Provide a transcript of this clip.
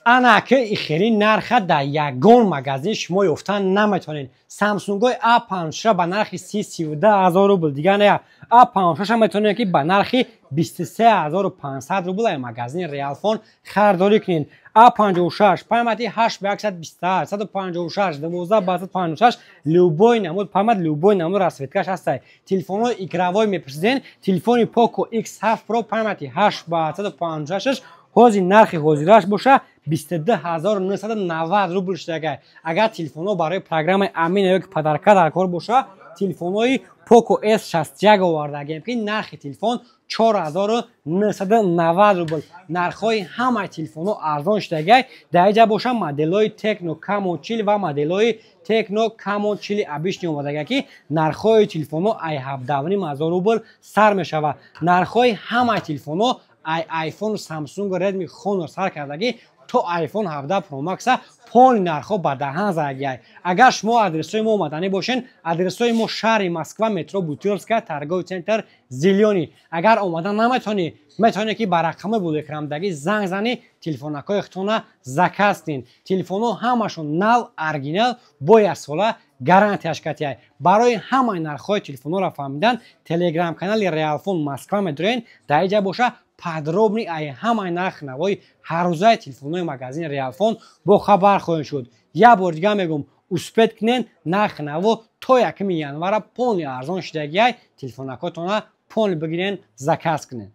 Ана ки ихери нарха дар ягон магазин шумо ёфтан наметавонед. Самсунгои А56 ба нархи 32 000 рубл, дигар не, А56 метавонед, ки ба нархи 23 500 рубл ай магазини Реалфон харидорӣ кунед. А56 памяти 8 ба 128, 156, 12 ба 156, любой намуд память, любой намуд расцветкаш ҳастай. Телефонҳои игровой мепурсиден, телефони Poco X7 Pro памяти 8 ба 156, ҳозир нархи ҳозираш боша 22 990 рубл шудагай. Агар телефонҳо барои программаи амина ё ки подарка дар кор боша, телефонҳои Poco S61 овардагем, ки нархи телефон 4990 рубл. Нархҳои ҳамаи телефонҳо арзон шудагай. Дар инҷа боша моделҳои Tecno Camon 40 ва моделҳои Tecno Camon 40 обычный омадагай, ки нархҳои телефонҳо ай 17 500 рубл сар мешавад. Нархҳои ҳамаи телефонҳо ай iPhone, Samsung, Redmi, Honor сар кардагӣ то iPhone 17 Pro Max полный нархҳо ба даҳан задагиай. Агар шумо адресҳои мо омаданӣ бошен, адресҳои мо: шаҳри Москва, метро Бутырская, торговый центр «Зелёный». Агар омада наметавонӣ, метавонӣ, ки ба рақами булэкрамдагӣ занг занӣ, телефонакҳои худтона заказ кунед. Телефонҳо ҳамашон нав, оригинал, бо яксола гарантияш катияй. Барои ҳамаи нархҳои телефонҳоро фаҳмидан телеграм-канали Реалфон Москва медорен. Дар инҷа боша подробный ай ҳамаи нархи навои ҳаррӯзаи телефонҳои магазини Реалфон бо хабар хоҳем шуд. Як бор дигар мегӯм, успеть кунен, нархи наво то 1 январа полный арзон шудагиай. Телефонакотона полный бигирен, заказ кунен.